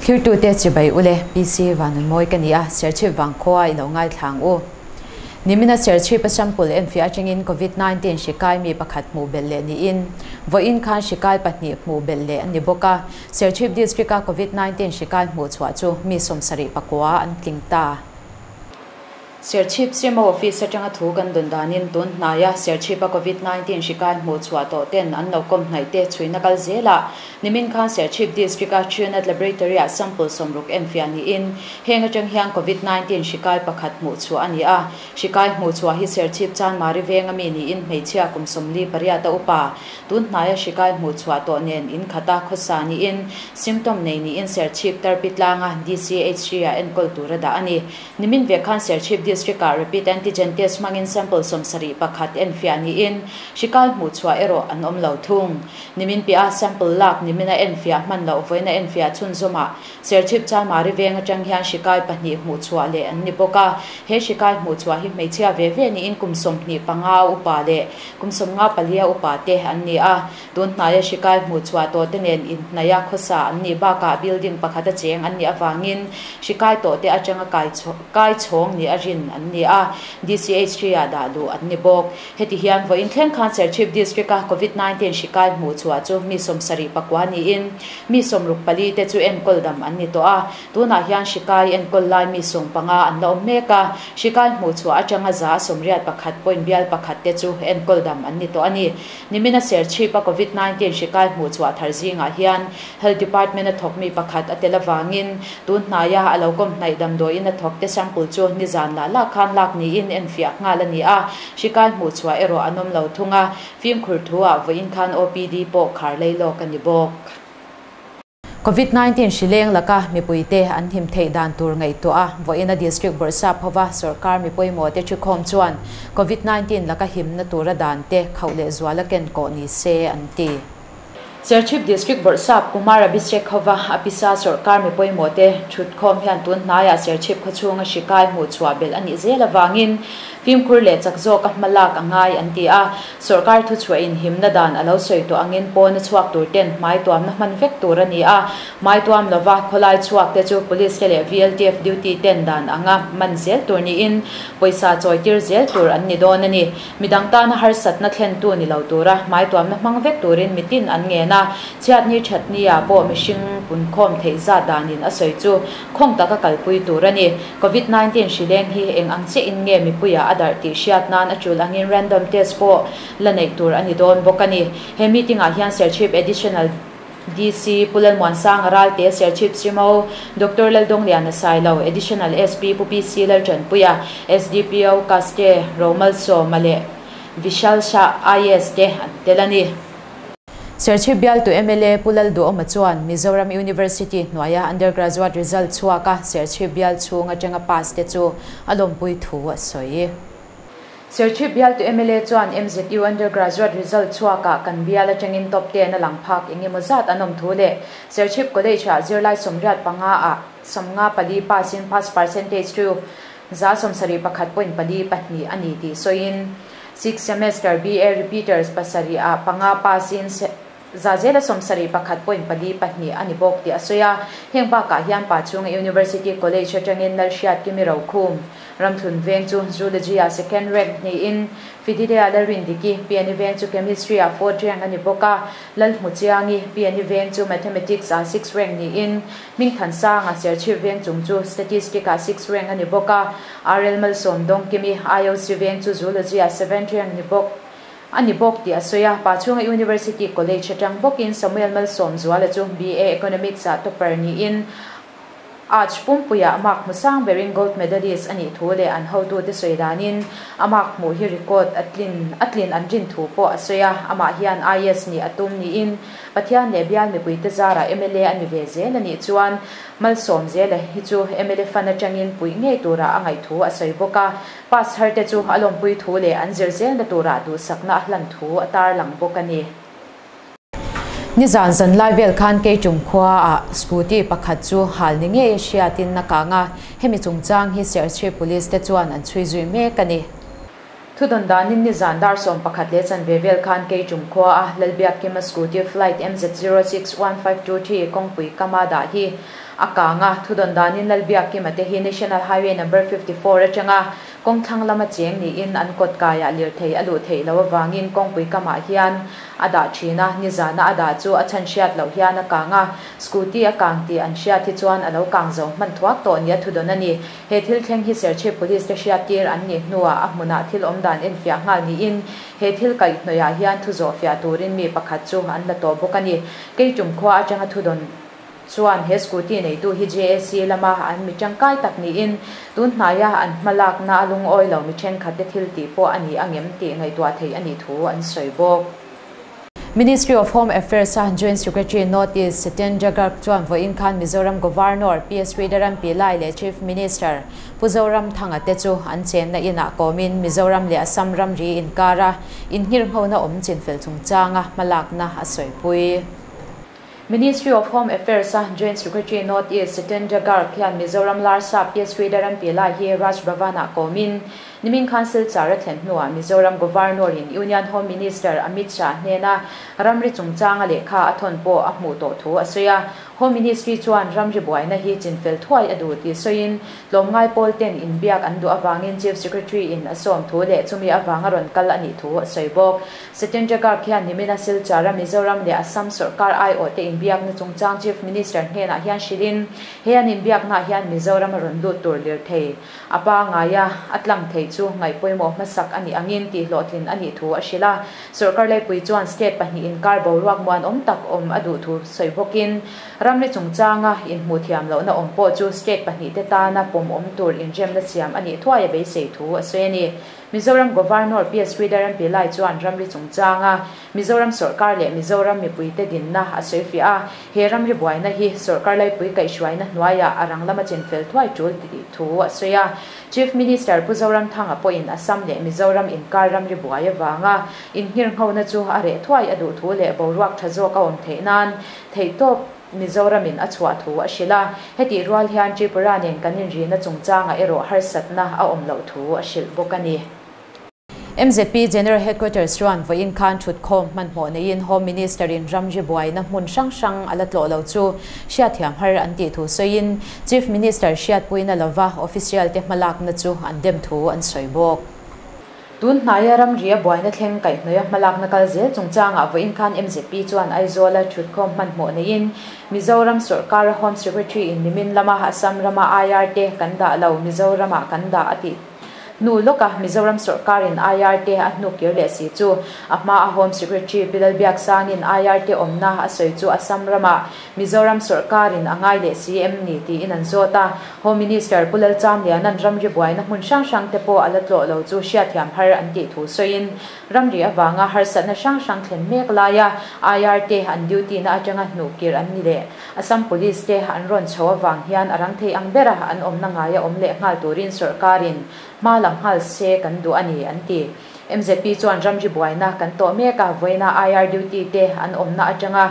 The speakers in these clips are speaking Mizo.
Thirtute chibai ule PC Vanunmawi ka ni a, Serchhip vangkhua i lo ngaithla ang u. Nimina Serchhip a sample enfiah atangin Covid-19 hri kai mi pakhat hmuh belh leh niin, vawiin khan hri kai pahnih hmuh belh leh a ni bawk a. Serchhip District-a Covid-19 hri kai hmuh chhuah chu mi 74 an tling ta. Serchhip CMO Office atanga thu kan dawn danin tun hnaia Serchhip-a Covid-19 hri kai hmuh chhuah tawh ten an lo kawm hnaih te chhuina kal zelah nimin khan Serchhip District-a Truenat Laboratory-ah sample 60 enfiah niin heng atang hian Covid-19 hri kai pakhat hmuh chhuah a ni a. Hri kai hmuh chhuah hi Serchhip Chanmari venga mi niin hmeichhia kum 48 a upa tun hnaia hri kai hmuh chhuah tawh nen in khata khawsa niin symptom nei niin Serchhip Tarpi tlanga DCHC-ah enkawl tur a dah a ni. Nimin ve khan Serchhip District-ah rapid antigen test hmangin sample 71 enfiah niin hri kai hmuh chhuah erawh an awm lo thung. Nimin piah a sample lak nimina enfiah hman loh vawiina enfiah chhunzawmah Serchhip Chanmari veng atang hian hri kai pahnih hmuh chhuah leh an ni bawk a. He hri kai hmuh chhuah hi hmeichhia ve ve niin kum 25 upa leh kum 54 a upa te an ni a. Tun hnaia hri kai hmuh chhuah tawh te nen inhnaia khawsa an nih bakah building pakhat a cheng an nih avangin hri kai tawh te atanga kai kai chhawng ni a rin an ni a, DCH-ah dah luh an ni bawk. Heti hian vawiin thleng khan Serchhip District-a Covid-19 hri kai hmuh chhuah chu mi 74 niin mi 64 te chu enkawl dam an ni tawh a. Tunah hian hri kai enkawl lai mi 15 an la awm mek a, hri kai hmuh chhuah atanga 81.1 te chu enkawl dam an ni tawh a ni. Nimina Serchhip-a Covid-19 hri kai hmuh chhuah thar zingah hian Health Department a thawk mi pakhat a tel avangin tun hnaia a lo kawm hnaih damdawiin a thawk te sample chu nizan lah lah khan lak niin enfiah nghal a ni a, hri kai hmuh chhuah erawh an awm lo thung a, fimkhur thu-ah vawiin khan OPD pawh khar lei lawk a ni bawk. Covid-19 hri leng laka mipuite an him theih dan tur ngaihtuah a, vawiina District Bawrhsap hova sawrkar mi pawimawh te thukhawm chuan Covid-19 laka himna tura dan te khauh leh zuala ken kawh ni se an ti. Serchhip District Bawrhsap Kumar Abhishek hova a pisa sawrkar mi pawimawh te thutkhawm hian tun hnaiah Serchhip khawchhunga hri kai hmuh chhuah belh a nih zel avangin fimkhur leh chak zawk a hma lak a ngai an ti a. Sawrkar thuchhuahin himna dan a lo sawi tawh angin pawna chhuak tur ten hmai tuamna hman vek tur a ni a. Hmai tuam lova khawlai chhuak te chu Police te leh VLTF duty ten dan anga man zel tur niin pawisa chawi tir zel tur an ni dawn a ni. Midang tana harsatna thlentu ni lo tura hmai tuamna hmang vek turin mitin an ngen a, chhiatni thatni ah pawh mihring punkhawm theih zat danin a sawi chu khawng taka kalpui tur a ni. Covid-19 hri leng hi eng ang chiahin nge mipuiah a darh tih hriat nan a tul angin random test pawh la neih tur a ni dawn bawk a ni. He meeting ah hian Serchhip Additional DC Pu Lalmuansanga Ralte, Serchhip CMO Doctor Laldawngliana Sailo, Additional SP Pu PC Laltanpuia, SDPO Kaste Romalsawma leh Vishal Shah IAS te an tel a ni. Serchhip bialtu mla Pu Lalduhawma chuan Mizoram University hnuaia undergraduate result chhuaka Serchhip bial chhung atanga pass te chu a lawmpui thu a sawi. Serchhip bialtu mla chuan MZU undergraduate result chhuaka kan bial atangin top 10 a lang phak engemaw zat an awm thu leh Serchhip College ah zirlai 85 ah 54 pass in pass percentage chu 71.42 a ni tih sawiin 6 semester BA repeaters 7 ah 5 pass in 71.42 a ni bawk tih a sawi a. Heng bakah hian Pachhunga University College atangin Lalhriat Kimi Rokhum Ramthlun veng chu Zoology ah second rank niin Fidelia Lalrindiki PNE veng chu Chemistry ah fourth rank a ni bawk a, Lalhmuchiangi PNE veng chu Mathematics ah sixth rank niin Hmingthansanga Serchhip veng chung chu Statistics ah sixth rank a ni bawk a, RL Malsawm Dawngkimi IOC veng chu Zoology ah seventh rank ni bawk a ni bawk tih a sawi a. Pachhunga University College atang bawkin Samuel Malsawm Zuala chu BA Economics ah topper niin Arts pumpuiah mark hmusang berin gold medalist a nih thu leh an hotute sawi danin a mark hmuh hi record a tlin a tlin an rin thu pawh a sawi a. Amah hian IAS nih a tum niin Pathian leh bial mipuite zarah mla a ni ve zel a nih chuan Malsawm Zela hi chu mla fan atangin puih ngei turah a ngaih thu a sawi bawk a. Pass thar te chu a lawmpui thu leh an zir zelna turah duhsakna a hlan thu a tarlang bawk a ni. Nizan zan lai vel khan Keitum khua ah scooty pakhat chu hal ni ngei a hriatin a kang a, hemi chungchang hi Serchhip Police te chuan an chhui zui mek a ni. Thudawn danin nizan dar 11:15 vel khan Keitum khua a Lalbiakkima scooty flight MZ 061523 kawngpui kama dah hi a kang a. Thudawn danin Lalbiakkima te hi National Highway number 54 atanga kawngthlang lama cheng niin an kawt kaiah lirthei a luh theih loh avangin kawngpui kamah hian a dah thin a. Nizana a dah chu a chhan hriat loh hian a kang a, scooty a kang tih an hriat hi chuan a lo kang zo hman thuak tawh nia thudawn a ni. He thil thleng hi Serchhip Police te hriat tir an nih hnuah a hmunah thil awm dan enfiah nghal niin he thil kaihhnawihah hian thu zawh fiah turin mi pakhat chu an la tawh bawk a ni. Keitum khua atanga thudawn chuan he scooty neitu hi JAC lama an mi tangkai tak niin tun hnaia an hmalakna a lungawi lo mi thenkhat te thil tih pawh a ni angem tih ngaihtuah theih a nih thu an sawi bawk. Ministry of Home Affairs a Joint Secretary North East Satyendra Garg chuan vawiin khan Mizoram Governor P.S. Sridharan Pillai leh Chief Minister Pu Zoramthanga te chu an chenna inah kawmin Mizoram leh Assam ramri inkara innghirnghona awm chinfel chungchanga hmalakna a sawipui. Ministry of Home Affairs a Joint Secretary North East Satyendra Garg hian Mizoram Larsap P.S. Sridharan Pillai hi Raj Bhavan-ah kawmin nimin khan Silchar a thlen hnuah Mizoram Governor in Union Home Minister Amit Shah hnena ramri chungchanga lehkha a thawn pawh a hmuh tawh thu a sawi a. Home Ministry chuan ramri buaina hi chinfel thuai a duh tih sawiin tlawmngai pawl ten inbiak an duh avangin Chief Secretary in a sawm thu leh chumi avanga rawn kal a nih thu a sawi bawk. Satyendra Garg hian nimina Silchar a Mizoram leh Assam sawrkar aiawh te inbiakna chungchang Chief Minister hnenah hian hrilhin he an inbiaknaah hian Mizoram a rawn lut tur lir thei a pangaia a tlang thei chu ngaih pawimawh hmasak a nih angin tihhlawhtlin a nih thu a hrilh a. Sawrkar laipui chuan state pahnih inkar boruak muan awm tak awm a duh thu sawi bawkin ramri chungchanga inhmuh thiam lohna awm pawh chu state pahnih te tana pawm awm tur inremna siam a nih thuai a beisei thu a sawi a ni. Mizoram Governor P.S. Sridharan Pillai chuan ramri chungchanga Mizoram sawrkar leh Mizoram mipuite dinna a sawi fiah a, he ramri buaina hi sawrkar laipui kaihhruaina hnuaiah a rang lama chinfel thuai tul tih thu a sawi a. Chief Minister Pu Zoramthanga pawhin Assam leh Mizoram inkar ramri buai avanga innghirnghona chu a reh thuai a duh thu leh boruak tha zawk a awm theih nan theihtawp Mizoramin a chhuah thu a hrilh a. Hetih rual hian Tripura nen kan inrina chungchangah erawh harsatna a awm loh thu a hrilh bawk a ni. MZP General Headquarters chuan vawiin khan thutkhawm hmanhmawh neiin Home Minister in ramri buaina hmun hrang hrang a la tlawh lo chu hriatthiam har an tih thu sawiin Chief Minister hriatpuina lova official te hmalakna chu an dem thu an sawi bawk. Tun hnaia ramria buaina thleng kaihhnawih a hmalakna kal zel chungchangah vawiin khan MZP chuan Aizawla thutkhawm hmanhmawh neiin Mizoram sawrkara Home Secretary in nimin lama Assam rama IR te kan dah lo Mizoramah kan dah a tih hnu lawka Mizoram sawrkarin IR te a hnuk kir leh si chu a hma a Home Secretary Pi Lalbiaksangin IR te awmna a sawi chu Assam rama Mizoram sawrkarin a ngai leh si em ni tiin an zawt a. Home Minister Pu Lalchamliana'n ramri buaina hmun hrang hrang te pawh a la tlawh lo chu hriatthiam har an tih thu sawiin ramri avanga harsatna hrang hrang thlen mek laia IR te an duty na atanga hnuh kir an ni leh Assam Police te an rawn chho avang hian a rang thei ang bera an awmna ngaia awm leh nghal turin sawrkarin hma lang nghal se kan duh a ni an ti. MZP chuan ramri buaina kan tawh mek a vawiina IR duty te an awmna atanga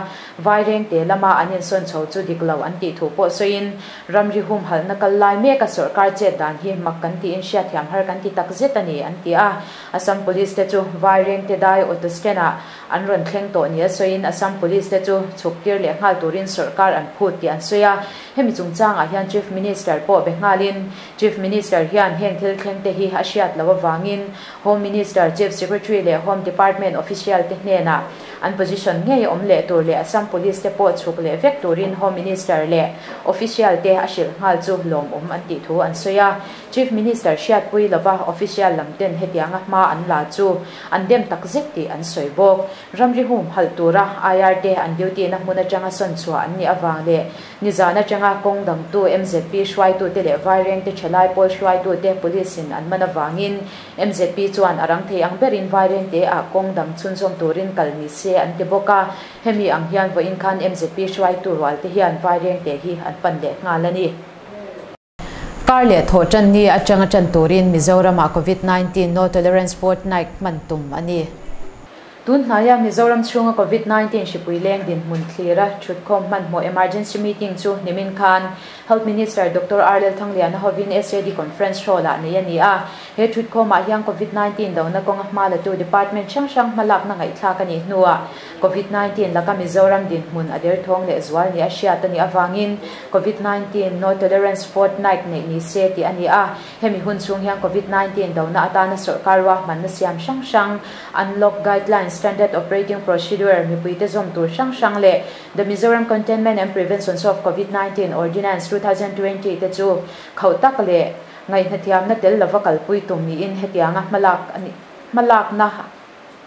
vaireng te lama an insawn chho chu dik lo an tih thu pawh sawiin ramri hum halna kal lai mek a sawrkar chet dan hi mak kan tiin hriatthiam har kan ti tak zet a ni an ti a. Assam Police te chu vaireng te dai auto stand ah an rawn thleng tawh ni a sawiin Assam Police te chu chhuk tir leh nghal turin sawrkar an phut tih an sawi a. Hemi chungchangah hian Chief Minister pawh be nghalin Chief Minister hian heng thil thleng te hi a hriat lo avangin Home Minister, Chief Secretary leh Home Department official te hnenah an position ngei awm leh tur leh Assam Police te pawh chhuk leh vek turin Home Minister leh official te a hrilh nghal chu lawmawm an tih thu an sawi a. Chief Minister hriatpui lova official lam ten hetianga hma an la chu an dem tak zet tih an sawi bawk. Ramri hum halh tura IR te an duty na hmun atanga sawn chhuah an nih awang leh nizan atanga kawng dangtu MZP hruaitu te leh vaireng te thalai pawl hruaitu te police in an man awangin MZP chuan a rang thei ang berin vaireng te ah kawng dang chhunzawm turin kal ni se an ti bawk a. Hemi ang hian vawiin khan MZP hruaitu rual te hian vaireng te hi an pan leh nghal a ni. Kar leh thaw tan ni atanga tan turin Mizoram ah COVID-19 no tolerance fortnight hman tum a ni. Tun hnaia Mizoram chhunga Covid 19 hripui leng dinhmun thlira thutkhawm hmanhmawh emergency meeting chu nimin khan Health Minister Doctor R Lalthangliana hovin SAD Conference Hall-ah nei a ni a. He thutkhawmah hian Covid 19 dona kawnga hma latu department hrang hrang hmalakna ngaihthlak a nih hnuah Covid 19 laka Mizoram dinhmun a derthawng leh zual ni a hriat a nih avangin Covid 19 No Tolerance Fortnight neih ni se tih a ni a. Hemi hun chhung hian Covid 19 dona atana sawrkar ruahmanna siam hrang hrang, Unlock Guidelines, Standard Operating Procedure, mipuite zawm tur hrang hrang leh The Mizoram Containment and Prevention of Covid 19 Ordinance, 2020 te chu khauh tak leh ngaihnathiamna tel lova kalpui tum niin hetianga hmalak hmalakna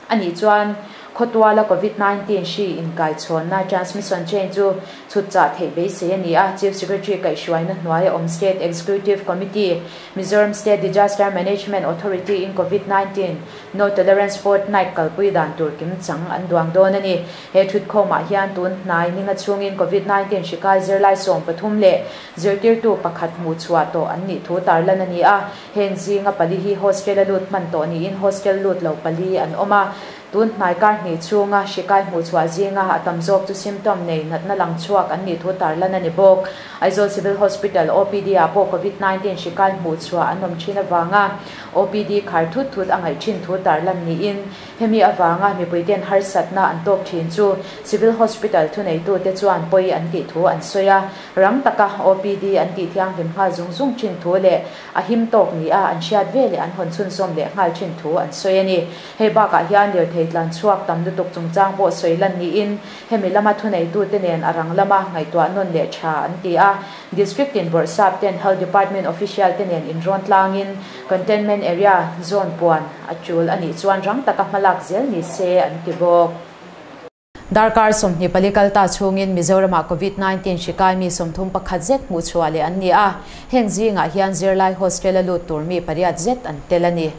a nih chuan khawtuala Covid 19 hri inkaichhawnna, transmission chain, chu chhut chah theih beisei a ni a. Chief Secretary kaihhruaina hnuaia awm State Executive Committee, Mizoram State Disaster Management Authority in Covid 19 No Tolerance Fortnight kalpui dan tur kim chang an duang dawn a ni. He thutkhawmah hian tun hnai ninga chhungin Covid 19 hri kai zirlai 13 leh zirtirtu pakhat hmuh chhuah tawh an nih thu tarlan a ni a. Heng zinga pali hi hostel a lut hman tawh niin hostel lut lo pali an awm a. Tun hnai kar hnih chhunga hri kai hmuh chhuah zinga a tam zawk chu symptom nei natna lang chhuak an nih thu tarlan a ni bawk. Aizawl Civil Hospital OPD ah pawh Covid 19 hri kai hmuh chhuah an awm thin avanga OPD khar thut thut a ngaih thin thu tarlan niin hemi avanga mipuiten harsatna an tawk thin chu Civil Hospital thuneitute chuan pawi an tih thu an sawi a. Rang taka OPD an tih thianghlim nghal zung zung thin thu leh a him tawk ni a an hriat ve leh an hawn chhunzawm leh nghal thin thu an sawi a ni. Hei bakah hian lirthei tlan chhuak tam lutuk chungchang pawh sawi lan niin hemi lama thuneitute nen a rang lama ngaihtuah nawn leh tha an ti a. District tin bawrhsap ten Health Department official te nen inrawn tlangin Containment Area zawn puan a tul a nih chuan rang taka hmalak zel ni se an ti bawk. Darkar 24 kal ta chhungin Mizoramah Covid 19 hri kai mi 31 zet hmuh chhuah leh an ni a. Heng zingah hian zirlai hostel a lut tur mi pariat zet an tel a ni.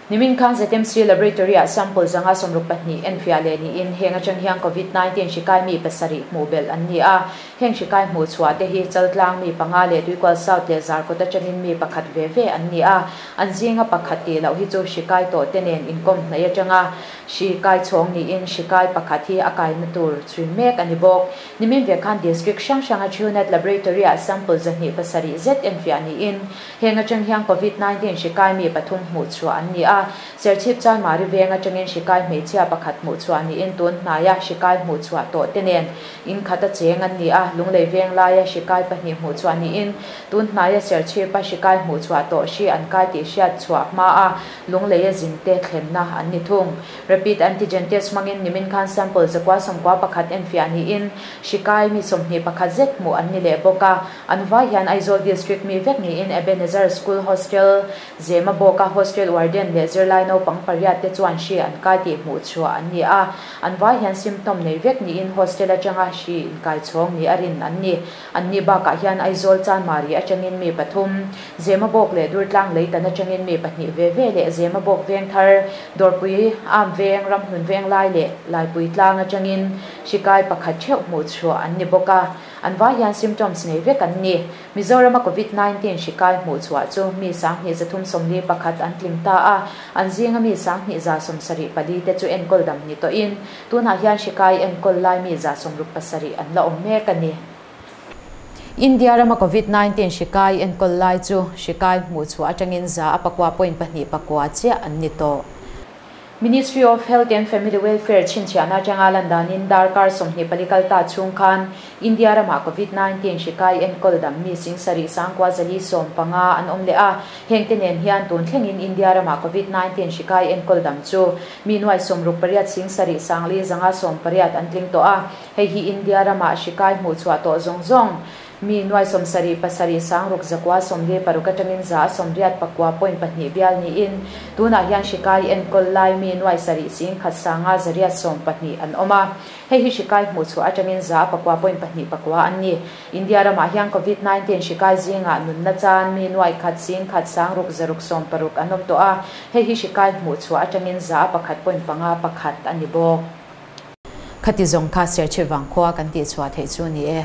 Nimin khan ZMC Laboratory-ah sample 162 enfiah leh niin heng atang hian Covid 19 hri kai mi pasarih hmuh belh an ni a. Heng hri kai hmuh chhuah te hi Chaltlang mi panga leh Tuikual South leh Zarkawt atangin mi pakhat ve ve an ni a. An zinga pakhat tih loh hi chu hri kai tawh te nen inkawm hnaih atanga hri kai chhawng niin hri kai pakhat hi a kaina tur chhui mek a ni bawk. Nimin ve khan District hrang hranga Truenat Laboratory-ah sample 207 zet enfiah niin heng atang hian Covid 19 hri kai mi pathum hmuh chhuah an ni a. Serchhip Chanmari veng atangin hri kai hmeichhia pakhat hmuh chhuah niin tun hnaia hri kai hmuh chhuah tawh te nen in khat a cheng an ni a. Lunglei veng laia hri kai pahnih hmuh chhuah niin tun hnaia Serchhipa hri kai hmuh chhuah tawh hri an kai tih hriat chhuah hma a Lungleia zin te thlenna an ni thung. Rapid antigen test hmangin nimin khan sample 191 enfiah niin hri kai mi 21 zet hmuh an ni leh bawk a. An vai hian Aizawl District mi vek niin Ebenezer School Hostel Zemabawka hostel warden leh zirlai naupang pariat te chuan hri an kai tih hmuh chhuah an ni a. An vai hian symptom nei vek niin hostel atanga hri inkai chhawng ni a rin an ni. An ni bakah hian Aizawl Chanmari atangin mi pathum, Zemabawk leh Durtlang Leitan atangin mi pahnih ve ve leh Zemabawk veng thar, Dawrpui Am veng, Ramhlun veng lai leh Laipui tlang atangin hri kai pakhat theuh hmuh chhuah an ni bawk a. An vai hian symptoms nei vek an ni. Mizorama Covid 19 hri kai hmuh chhuah chu mi 2341 an tling ta a. An zinga mi 2174 te chu enkawl dam ni tawhin tunah hian hri kai enkawl lai mi 167 an la awm mek a ni. India rama Covid 19 hri kai enkawl lai chu hri kai hmuh chhuah atangin 100.29 chiah an ni tawh. Ministry of Health and Family Welfare chhinchhiahna atanga lan danin darkar 24 kal ta chhung khan India rama Covid 19 hri kai enkawl dam mi 74,415 an awm leh a. Heng te nen hian tun thlengin India rama Covid 19 hri kai enkawl dam chu mi 98 7,580 an tling tawh a. Hei hi India rama hri kai hmuh chhuah tawh zawng zawng mi 77,696 atangin 89.2 bial niin tunah hian hri kai enkawl lai mi 7,1 512 an awm a. Hei hi hri kai hmuh chhuah atangin 9.29 an ni. India ramah hian Covid 19 hri kai zingah nunna chan mi 1,1 660 an awm tawh a. Hei hi hri kai hmuh chhuah atangin 1.51 an ni bawk. Khati zawng kha Serchhip Vangkhua kan tih chhuah theih chu ni e.